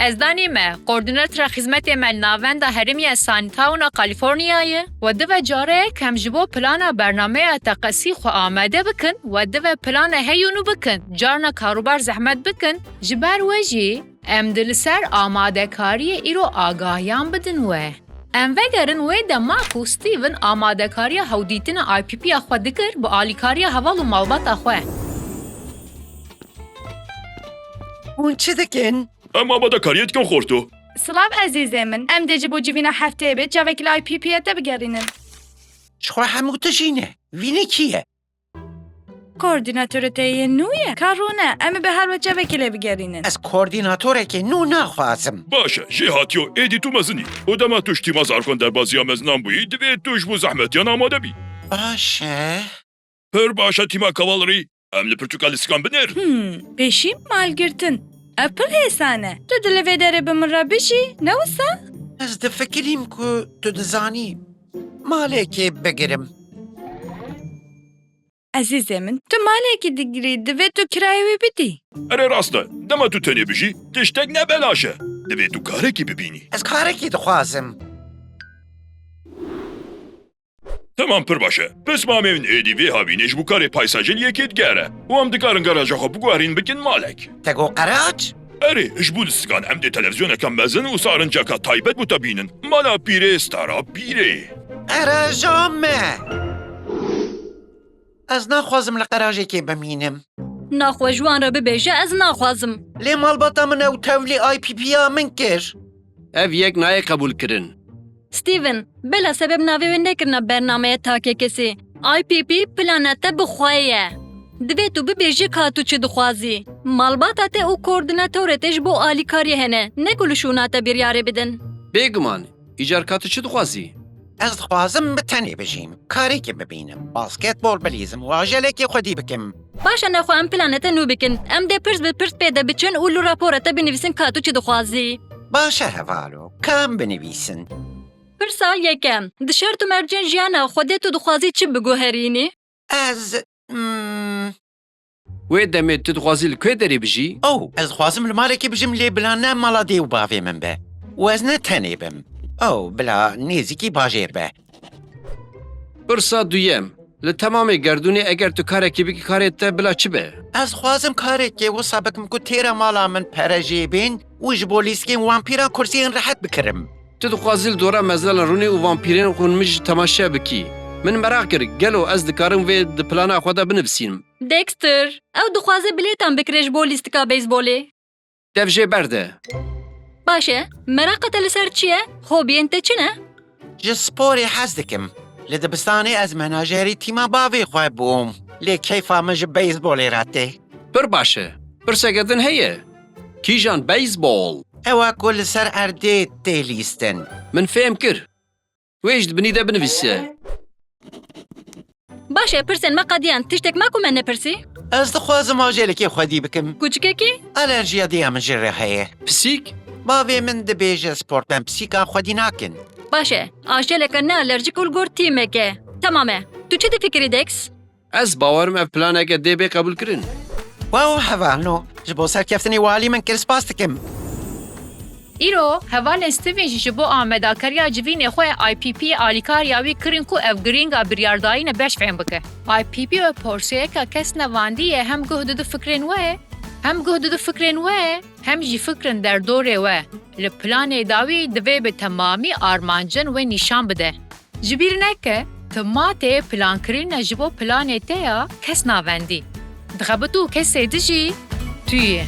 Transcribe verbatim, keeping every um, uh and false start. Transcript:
Ez danî me, koordînatora xizmetê me li navenda herêmî ya Santana Californiayê, we dive carek em ji bo plana bernameya teqesî xwe amade bikin, we dive plana heyû nû bikin, carna karûbar zehmet bikin, ji ber we jî em di li ser amadekariyê îro agahiyan bidin we. Em vegerin wê dema ku Steven amadekariya hewdîtina I P P ya xwe dikir bi alîkariya heval û malbata xwe. Hûn çi dikin? Em amadekariyê dikin xorto. Silav ezîzê min. Em dê ji bo civîna hefteyê bê çavekî li I P P ya te bigerînin. Ji xwe hemû tijî ne. Vînê kî ye? Koordînatorê te yê nû ye. Ka rûne, em ê bi her we çavekî lê bigerînin. Ez koordînatorekê nû naxwazim. Baş e, jê hatiyo, êdî tu mezin î. Û dema tu ji tîma zarokên derbaziya mezinan bûyî, divê tu ji bo zehmetiyan amade bî. Baş e. Pir baş e, tîma Cavalry. Em li pirtûka lîstikan binêrin. Hmm, pêşî malgirtin. Ev pir hêsan e. Tu dilê vê derê bi min re bijî, ne wisa? Ez difikirîm ku tu dizanî malekê bigirim. Ezîzê min, tu malekî digirî, divê tu kirayê wî bidî. Erê, rast e. Dema tu tenê bijî, tiştek ne belaş e. Divê tu karekî bibînî. Ez karekî dixwazim. Temam, pir baş e. Pismamê min êdî vê havînê ji bo karê paysajan yekê digere. Û em dikarin garaja xwe biguherîn bikin malek. Te got qerac? Erê, ji bo lîstikan em dê televîzyoneke mezin û sarinceka taybet bo te bînin. Mala pîrê, stara pîrê. Qeraja me! Ez naxwazim li qerajekê bimînim. Naxwe ji wan re bibêje, ez naxwazim. Lê malbata min ew tevlî I P P ya min kir. Ev yek nayê qebûlkirin. Steven, bila sebeb navê wê nekirina bernameya takekesî. I P P plana te bi xwe ye. Divê tu bibêjî ka tu çi dixwazî. Malbata te û koordînatorê te ji bo alîkariyê hene, ne ku li şûna te biryarê bidin. Bêguman, îcar ka tu çi dixwazî? Ez dixwazim bi tenê bijîm, karekî bibînim, basketbol bilîzim û ajelekê xwedî bikim. Baş e, nexwe em planê te nû bikin. Em dê pirs bi pirs pê de biçin û li rapora te binivîsin ka tu çi dixwazî. Baş e hevalo, ka em binivîsin? Pirsa yekem, di şert û mercên jiyana xwe de tu dixwazî çi biguherînî? Ez, hmm, Wê demê tu dixwazî li ku derê bijî? Ew, ez dixwazim li malekê bijim, lê bila ne mala dê û bavê min be. Û ez ne tenê bim. Ew, bila nêzîkî bajêr be. Pirsa duyem, li temamê gerdûnê eger tu karekî bikî, karê te bila çi be? Ez dixwazim karekê wisa bikim ku têra mala min pere jê bên û ji bo lîstikên vampîran kursiyên rehet bikirim. Tu dixwazî li dora mezelan rûnî û vampîrên xunmij temaşe bikî. Min meraq kir, gelo ez dikarim vê di plana xwe de binivîsînim? Dexter, ew dixwaze bilêtan bikire ji bo lîstika beyzbolê. Dev jê berde. Baş e, meraqa te li ser çi ye? Hobiyên te çi ne? Ji sporê hez dikim. Li dibistanê ez menajerî tîma bavê xwe bûm. Lê keyfa min ji beyzbolê re tê. Pir baş e. Pirseke din heye. Kîjan beyzbol? Ew e ku li ser erdê tê lîstin. Min fêm kir. Wê ji binî de binivîse. Baş e, pirsên me qediyan. Tiştek ma ku me nepirsî? Ez dixwazim ajelekê xwedî bikim. Kuçikekî? Alerjiya diya min jê re heye. Pisîk? Bavê min dibêje sportmen pisîkan xwedî nakin. Baş e, ajeleke ne alerjik û li gor tîmek e. Temam e. Tu çi difikirî, Dex? Ez bawerim ev planeke dê bê qebûlkirin. Wow, hevalno, ji bo serkeftinê walî min kir, spas dikim. Îro, hevalên Steven jî ji bo amadekariya civînê xwe I P P alîkariya wî kirin ku ev girînga biryardayîne beş fêm bike. I P P wek porseyeke kes nevandî ye, hem guh dide fikrên we, hem guh dide fikrên we, hem jî fikrin derdorê we. Li planê dawî divê bi temamî armancên we nîşan bide. Ji bîr neke, tu matê plankirinê ji bo planê te ya kes navendî. Dixebitû kesê dijî tu yî.